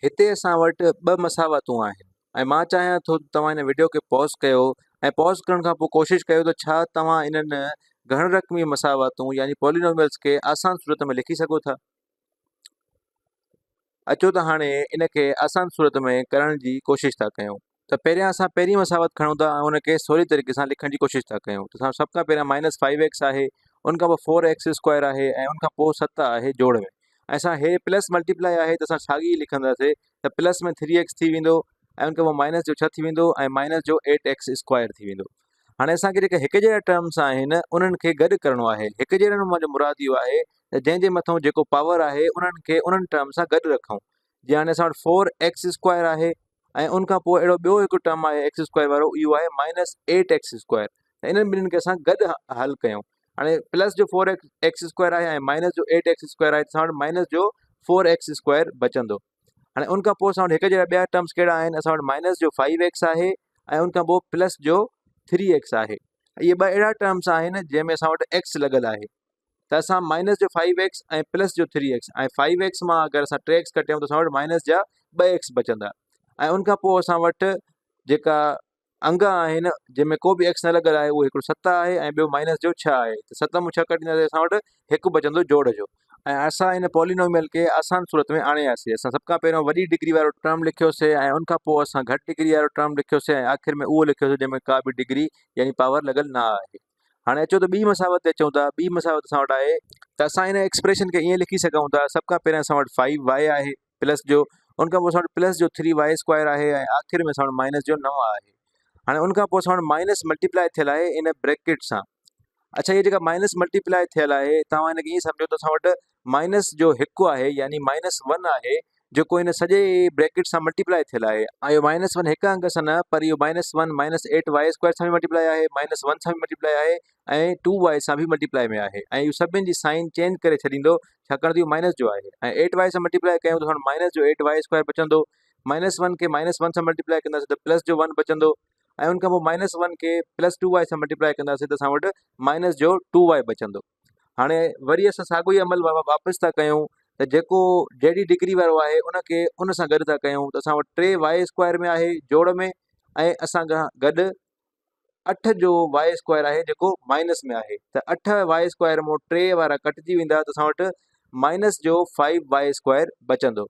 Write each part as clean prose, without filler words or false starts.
هتي اسان وٽ ٻه مساواتون آهن ۽ مان چاهيان ٿو ته توهان هن وڊيو کي پاز ڪيو ۽ پاز ڪرڻ کان پوء ڪوشش ڪيو ته ڇا توهان انهن گهڻ رقمي مساواتون يعني پولينوميلز کي آسان صورت ۾ لکي سگهو ٿا. اچو ته هاڻي ان کي آسان صورت ۾ ڪرڻ جي ڪوشش ٿا ڪيون. ته پهريان اسان پهرين مساوات کڻون ٿا ۽ ان کي سولي طريقي سان لکڻ جي ڪوشش ٿا ڪيون ته سڀ کان پهريان مائنس فائيو ايڪس آهي ان کان پوء فور ايڪس اسڪوائر آهي ۽ ان کان پوء ست آهي جوڙ ۾ ۽ اسان هي پلس ملٽيپلائي آهي ته اسان ساڳي ئي لکنداسي ته پلس ۾ ٿري ايڪس ٿي ويندو ۽ ان کان پوء مائنس جو ڇهه ٿي ويندو ۽ مائنس جو ايٽ ايڪس اسڪوائر ٿي ويندو هاڻي اسان کي جيڪي هڪ جهڙا ٽرمس آهن انهن کي گڏ ڪرڻو آهي هڪ جهڙن مان جو مراد اهو آهي ته جنهن جي مٿان جيڪو پاور آهي انهن کي انهن ٽرم سان گڏ رکون جيئن هاڻي اسان وٽ فور ايڪس اسڪوائر آهي ۽ ان کان پوء اهڙو ٻيو هڪ ٽرم آهي ايڪس اسڪوائر وارو اهو آهي مائنس ايٽ ايڪس اسڪوائر ته انهن ٻنهين کي اسان گڏ حل ڪيون هاڻي پلس جو فور ايڪس اسڪوائر آهي ۽ مائنس جو ايٽ ايڪس اسڪوائر آهي اسان وٽ مائنس جو فور ايڪس اسڪوائر بچندو هاڻي ان کان پوء اسان وٽ هڪ جهڙا ٻيا ٽرمس ڪهڙا آهن اسان وٽ مائنس جو فائيو ايڪس آهي ۽ ان کان پوء پلس جو ٿري ايڪس آهي اهي ٻه اهڙا ٽرمس آهن جنهن ۾ اسان وٽ ايڪس لڳل آهي ته اسان مائنس جو فائيو ايڪس ۽ پلس جو ٿري ايڪس ۽ فائيو ايڪس مان اگر اسان ٽي ايڪس ڪٽيون ته اسان وٽ مائنس جا ٻه ايڪس بچندا ۽ ان کان پوء اسان وٽ جيڪا انگ آهن جنهن ۾ ڪو به ايڪس نه لڳل آهي اهو هڪڙو ست آهي ۽ ٻيو مائنس جو ڇهه آهي ته ست مان ڇهه ڪٽينداسين اسان وٽ هڪ بچندو جوڙ جو ۽ اسان ان پولينوميل کي آسان صورت ۾ آڻي آياسي اسان سڀ کان پهريون وڏي ڊگري وارو ٽرم لکيوسي ۽ ان کان پوء اسان گهٽ ڊگري وارو ٽرم لکيوسي ۽ آخر ۾ اهو لکيوسي جنهن ۾ ڪا به ڊگري يعني پاور لڳل نه آهي هاڻي اچو ته ٻي مساوت تي اچون ٿا ٻي مساوت اسان وٽ آهي ته اسان ان ايڪسپريشن کي ائين لکي سگهون ٿا سڀ کان پهريان اسان وٽ فائيو وائي آهي پلس جو ان کان پوء اسان وٽ پلس جو ٿري وائي اسڪوائر آهي ۽ آخر ۾ اسان وٽ مائنس جو نو آهي هاڻي ان کان پوء اسان وٽ مائنس ملٽيپلائي ٿيل آهي ان بريڪيٽ سان اڇا هي جيڪا مائنس ملٽيپلائي ٿيل آهي توهان ان کي ائين سمجهو ته اسان وٽ مائنس جو هڪ آهي يعني مائنس ون آهي جيڪو هن سڄي بريڪيٽ سان ملٽيپلائي ٿيل آهي. اهو مائنس ون هڪ انگ سان نه پر اهو مائنس ون مائنس ايٽ وائي اسڪوائر سان به ملٽيپلائي آهي، مائنس ون سان به ملٽيپلائي آهي ۽ ٽو وائي سان به ملٽيپلائي ۾ آهي ۽ اهو سڀني جي سائن چينج ڪري ڇڏيندو ڇاڪاڻ ته اهو مائنس جو آهي ۽ ايٽ وائي سان ملٽيپلائي ڪيون ته مائنس جو ايٽ وائي اسڪوائر بچندو، مائنس ون کي مائنس ون سان ملٽيپلائي ڪنداسين ته پلس جو ون بچندو ۽ ان کان پوء مائنس ون کي پلس ٽو وائي سان ملٽيپلائي ڪنداسين ته اسان وٽ مائنس جو ٽو وائي بچندو. هاڻي وري اسان ساڳيو ئي عمل واپس ٿا ڪيون ته جيڪو جهڙي ڊگري وارو آهي ان کي ان سان گڏ ٿا ڪيون ته اسان وٽ ٽي وائي اسڪوائر ۾ آهي جوڙ ۾ ۽ اسان کان گڏ اٺ جو وائي اسڪوائر آهي جيڪو مائنس ۾ آهي ته اٺ وائي اسڪوائر مون ٽي وارا ڪٽجي ويندا ته اسان وٽ مائنس جو فائيو وائي اسڪوائر بچندو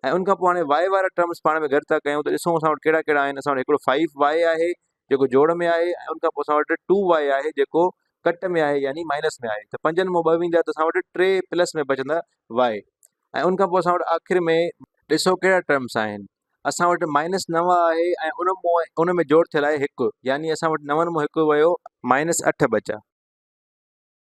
۽ ان کان پوء هاڻي وائي وارا ٽرمس پاڻ ۾ گڏ ٿا ڪيون ته ڏسون اسان وٽ ڪهڙا ڪهڙا آهن اسان وٽ هڪڙو فائيو وائي آهي جيڪو جوڙ ۾ آهي ۽ ان کان پوء اسان وٽ ٽو وائي آهي جيڪو ڪٽ ۾ آهي يعني مائنس ۾ آهي ته پنجن مان ٻه ويندا ته اسان وٽ ٽي پلس ۾ بچندا وائي ۽ ان کان پوء اسان وٽ آخر ۾ ڏسو ڪهڙا ٽرمس آهن اسان وٽ مائنس نو آهي ۽ ان مون ان ۾ جوڙ ٿيل آهي هڪ يعني اسان وٽ نون مان هڪ ويو مائنس اٺ بچا.